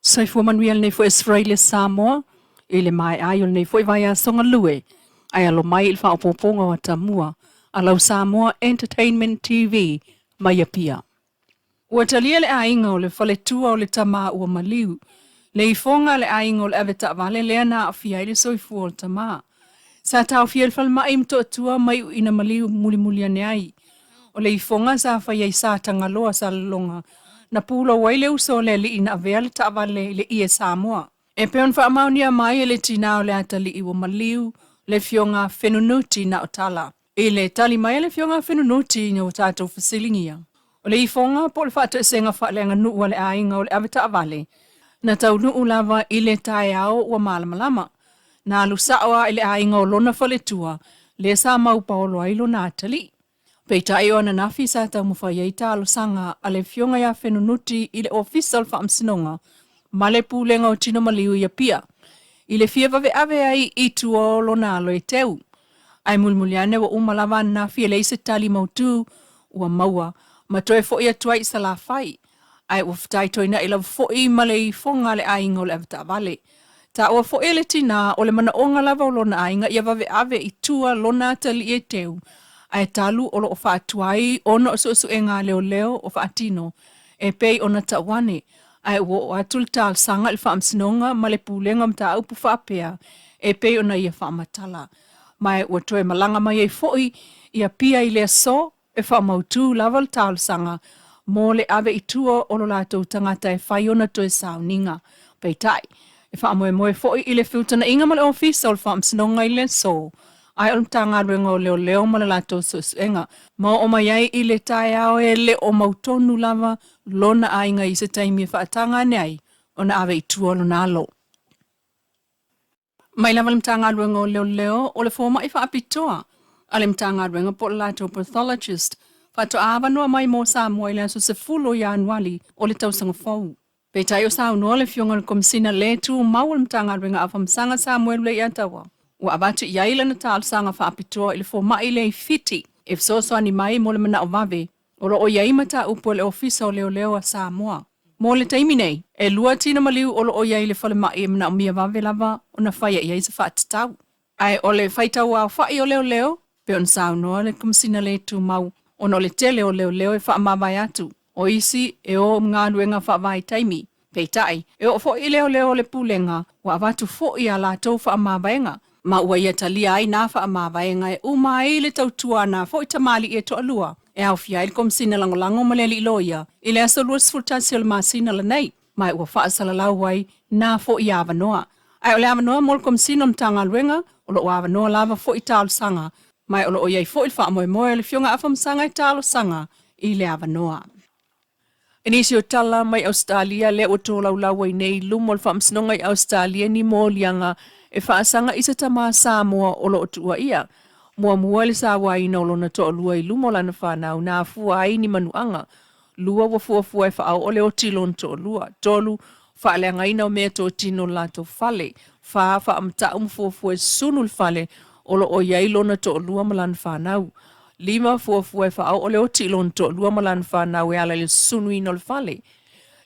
Soifua manuia lenei foi Australia Samoa i le maea ai o lenei foi vaiaso galue ae alo mai i le faaopoopoga o atamua a lau Samoa Entertainment TV mai Apia. Ua talia le aiga o le faletua o le tama ua maliu, le ifoga a le aiga o le avetaavale lea na aafia ai le soifua o le tama. Sa taofia i le falemai i Motootua ma iu ina maliu mulimuli ane ai. O le ifoga sa faia i Satagaloa, Salelologa, na pulou ai le uso o le alii na avea le taavale i le ie Samoa. E pei ona faamaonia mai e le tinā o le atalii ua maliu le Afioga a Fenunuti Naotala. I le tali mai a le Afioga a Fenunuti ina ua tatou fesiligia, o le ifoga po o le faatoesega faaleaganuu a le aiga o le avetaavale, na taunuu lava i le taeao ua malamalama. Na alu sao lava i le aiga o lona faletua lea sa maupaolo ai lona atalii. Peitai o ananafi sa taumafai ai talosaga a le Afioga ia Fenunuti i le Ofisa o le Faamasinoga ma le Pulega o Tino Maliu i Apia i le fia vaveave ai i tua o lona alo e teu. Ae mulimuli ane ua uma lava ananafi e leai se tali mautu ua maua ma toe foi atu ai i Salafai. Ae ua fetaitoina'i lava foi ma le ifoga a le aiga o le avetaavale. Taua foi e le tinā o le manaoga lava o lona aiga ia vaveave i tua lona atalii e teu, ae talu o lo o faatuai ona o suesuega a leoleo o faatino e pei ona tau ane, ae ua oo atu le talosaga i le Faamasinoga ma le Pulega o Mataupu faapea e pei ona ia faamatala. Ma ua toe malaga mai ai foi i Apia i le aso E faamautu lava le talosaga mo le ave i tua o lo latou tagata e fai ona toe sauniga. Peitai, e faamoemoe foi i le feutagaiga ma le Ofisa o le Faamasinoga i le aso, ae o le Matagaluega o Leoleo ma le latou suesuega, ma oo mai ai i le taeao e le o mautonu lava lona aiga i se taimi e faataga ane ai ona ave i tua lona alo. Mai lava le Matagaluega o Leoleo, o le fomai faapitoa a le Matagaluega po o le latou pathologist faatoa avanoa mai mo Samoa i le aso 10 o Ianuali o le tausaga fou. Peitai o saunoa le Afioga i le Komesina le Tumau o le Matagaluega Afamasaga Samuelu Leiataua, ua avatu i ai lana talosaga faapitoa i le fomai lea i Fiti e fesoasoani mai mo le manao vave O lo o i ai mataupu a le Ofisa o Leoleo a Samoa. Mo le taimi nei, e lua tino maliu o lo o i ai i le falemai e manaomia vave lava ona faia i ai se faatatau. Ae o le faitauaofai o leoleo, pei ona saunoa le Komesina le Tumau, ona o le tele o leoleo e faamavae atu, o isi e o i galuega faavaitaimi. Peitai, e oo foi i leoleo o le Pulega, ua avatu foi a latou faamavaega, ma ua ia talia ai na faamavaega e uma ai le tautua a na foi tamalii e toalua, e aofia ai le Komesina Lagolago ma le Alii Loia, i le aso 21 o le masina lenei, ma ua faasalalau ai na foi avanoa. Ae o le avanoa mo le Komesina o le Matagaluega, o lo o avanoa lava foi talosaga, ma o lo o i ai foi le faamoemoe o le Afioga Afamasaga e talosaga i le avanoa. I nisi o tala mai Ausetalia lea ua tolaulau ai nei i luma o le Faamasinoga i Ausetalia ni moliaga e faasaga i se tama Samoa o lo o tuuaia muamua i le sauaina o lona toalua i luma o lana fanau na afua ai ni manuaga. Lua, ua fuafua e faaoo le oti i lona toalua. Tolu, faaleagaina o meatotino o le latou fale. Fa, faamatau ma fuafua e sunu le fale o lo o i ai lona toalua ma lana fanau. Lima, fuafua e faaoo le oti i lona toalua ma lana fanau e ala i le sunuina o le fale.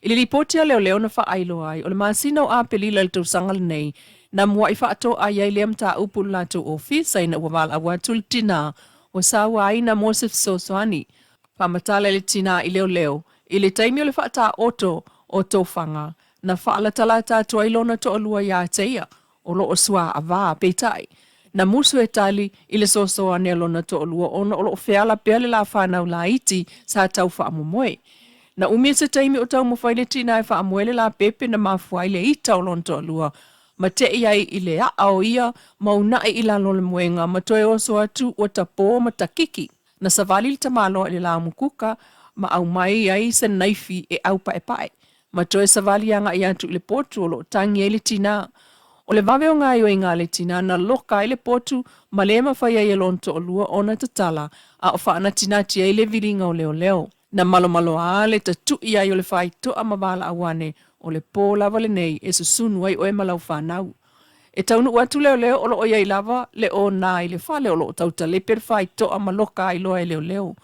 I le lipoti a leoleo na faailoa ai, o le masina o Aperila i le tausaga lenei, na mua'i faatoai ai lea mataupu i le latou ofisa ina ua valaau atu le tinā ua sauaina mo se fesoasoani. Faamatala i le tinā i leoleo, i le taimi o le faataoto o tofaga, na faalatalata atu ai lona toalua iā te ia, o lo o suaava, peitai, na musu e tali i le soso ane a lona toalua ona o lo o feala pea le la fanau laiti sa tau faamomoe. Na umi se taimi o taumafai le tina e faamoe le la pepe na mafua ai le ita o lona toalua ma te'i ai i le a'a o ia ma una'i i lalo o le moega ma toe oso atu ua tapō ma takiki. Na savali le tamaloa i le laumukuka ma aumai ai se naifi e aupaepae ma toe savali agai atu i le potu o lo o tagi ai le tinā. O le vave o gaoioiga a le tinā na loka ai le potu ma le mafai ai e lona toalua ona tatala a o faanatinati ai le viliga o leoleo. Na malomaloa le tatu'i ai o le faitoa ma valaau ane, o le pō lava lenei e susunu ai oe ma lau fanau. E taunuu atu leoleo o lo o i ai lava le ōnā i le fale o lo o tautalepe le faitoa ma loka ai loa e leoleo.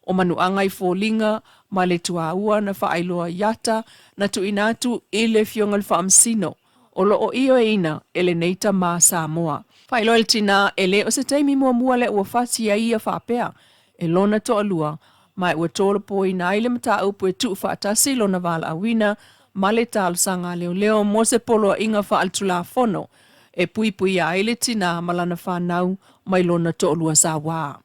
O manuaga i foliga ma le tuaua na faailoa i ata na tuuina atu i le Afioga i le Faamasino o lo o ioeina e lenei tama Samoa. Faailoa e le tinā e le o se taimi muamua lea ua fasi ai ia faapea e lona toalua ma ua tolopoina ai le mataupu e tuufaatasi lona valaauina ma le talosaga a leoleo mo se poloaiga faaletulafono e puipuia ai le tinā ma lana fanau mai lona toalua sauā.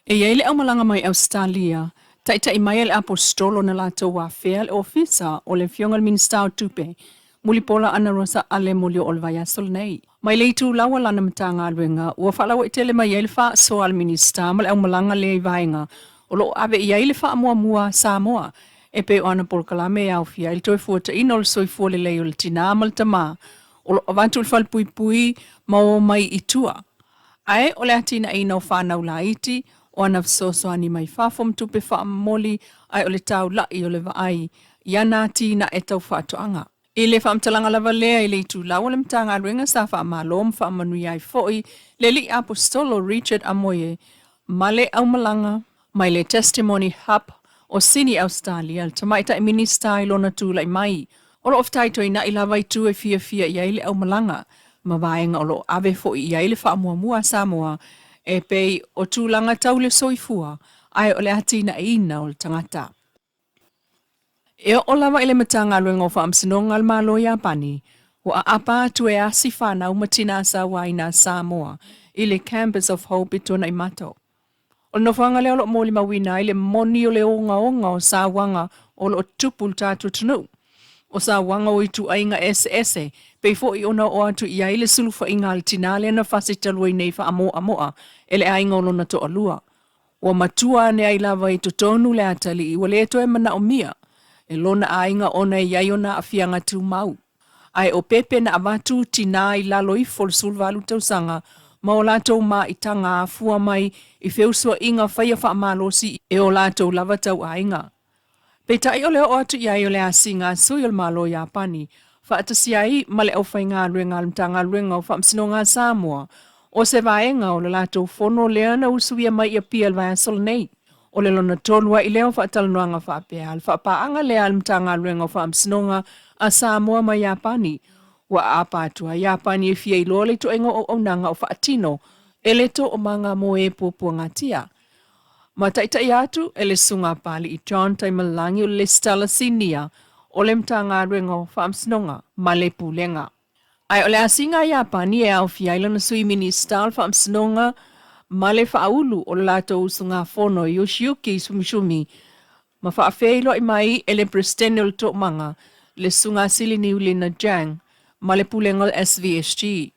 E i ai le aumalaga mai Ausetalia, taitai mai e le Aposetolo na latou afea le ofisa o le Afioga i le Minisita o Tupe, Mulipola Anarosa Ale Molioo o le vaiaso lenei. Mai le itulau a lana Matagaluega, ua faalauaitele mai ai le faasoa a le Minisita ma le aumalaga lea i vaega o lo o ave i ai le faamuamua a Samoa e pei o ana polokalame e aofia ai le toe fuataina o le soifua lelei o le tinā ma le tamā o lo o avatu i le falepuipui ma o mai i tua. Ae o le atinaeina o fanau laiti, o ana fesoasoani mai fafo ma tupe faamomoli, ae o le taula'i o le vaai i ana atinae tau faatoaga. I le faamatalaga lava lea i le itulau o le Matagaluega sa faamalo ma faamanuia ai foi le Alii Aposetolo Richard Amoye ma le aumalaga mai le Testimony Hub o Sini Ausetalia, le Tamaitai Minisita i lona tulai mai. O lo o fetaitoina'i lava itu e fiafia i ai le aumalaga ma vaega o lo o ave foi i ai le faamuamua a Samoa e pei o tulaga tau le soifua ae o le atinaeina o le tagata. E oo lava i le Matagaluega o Faamasinoga a le Malo o Iapani, ua aapa atu e asi fanau ma tinā sauaina a Samoa i le Campus of Hope i Tuanaimato. O le nofoaga lea o lo o molimauina ai le moni o le ogaoga o sauaga o lo o tupu i le tatou atunuu. O sauaga o ituaiga eseese, pei foi ona oo atu i ai le sulufaiga a le tinā lea na fasi talu ai nei faamoamoa e le aiga o lona toalua. Ua matua ane ai lava i totonu le atalii ua le toe manaomia e lona aiga ona e i ai ona aafiaga tumau. Ae o pepe na avatu tinā i lalo ifo o le 18 tausaga ma o latou maitaga afua mai i feusuaiga faia faamalosi e o latou lava tauaiga. Peitai o le oo atu i ai o le asiga a sui o le Malo o Iapani faatasi ai ma le aufaigaluega a le Matagaluega o Faamasinoga a Samoa, o se vaega o le latou fono lea na usuia mai i Apia i le vaiaso lenei. O le lona tolu ai lea o faatalanoaga faapea a le faapaaga lea a le Matagaluega o Faamasinoga a Samoa ma Iapani, ua aapa atu ai Iapani e fia iloa le ituaiga o auaunaga o faatino e le toomaga mo e puapuagatia. Ma taitaia atu e le Susuga a Papalii John Taimalelagi o le Lesitala Sinia o le Matagaluega o Faamasinoga ma le Pulega. Ae o le asiga a Iapani e aofia ai lana Sui Minisita o le Faamasinoga ma le Faaulu o le latou usugafono Yoshiyuki Sumishumi ma faafeiloai mai e le Peresetene o le Toomaga le Susuga Sili Niulina Jang ma le Pulega o le SVSG.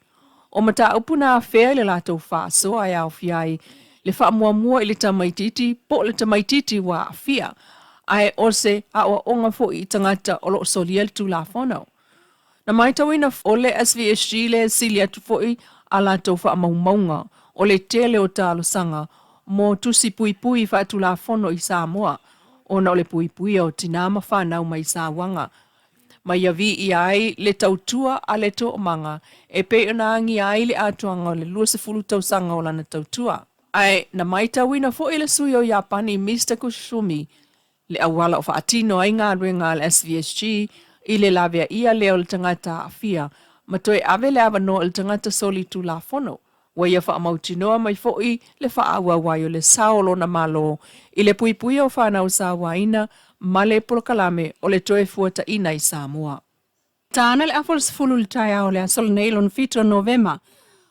O mataupu na afea i le latou faasoa e aofia ai le faamuamua i le tamaitiiti po o le tamaitiiti ua aafia, ae o se aoaoga foi i tagata o lo o solia le Tulafono. Na matauina o le SVSG le sili atu foi a latou faamaumauga o le tele o talosaga mo tusi puipui faatulafono i Samoa ona o le puipuia o tinā ma fanau mai sauaga ma ia viia ai le tautua a le toomaga e pei ona agia ai le atoaga o le 20 tausaga o lana tautua. Ae na matauina foi e le sui o Iapani Mister Kusumi le auala o faatino ai galuega a le SVSG i le laveaia lea o le tagata aafia ma toe ave le avanoa i le tagata solitulafono, ua ia faamautinoa mai foi le faaauau ai o le sao o lona Malo i le puipuia o fanau sauaina ma le polokalame o le toe fuataina i Samoa. Tāna le afa o le 10 i le taeao o le aso lenei lona 7 o Novema,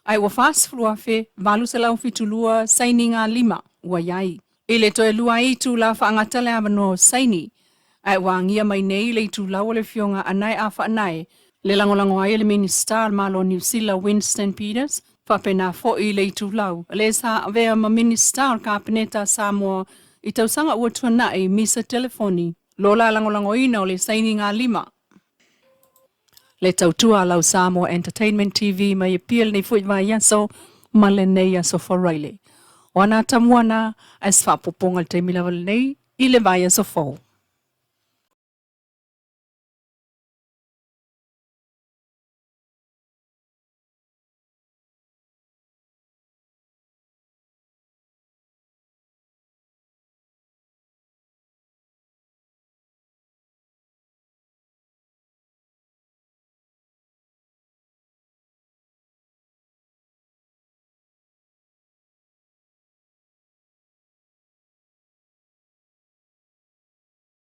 ae ua 40,872 sainiga lima ua i ai. I le toe lua ai itula faagata le avanoa o saini, ae ua agia mai nei i le itulau o le Afioga Anae Afaanae, le lagolago ai e le Minisita o le Malo o Niu Sila Winston Peters, faapena foi i le itulau le sa avea ma Minisita o le Kapeneta a Samoa i tausaga ua tuanai Misa Telefoni Lola lagolagoina o le sainiga lima. Le tautua a lau Samoa Entertainment TV mai Apia lenei foi vaiaso ma lenei aso Faraile. O ana tamuana as faapopoga i le taimi lava lenei i le vaiaso fou.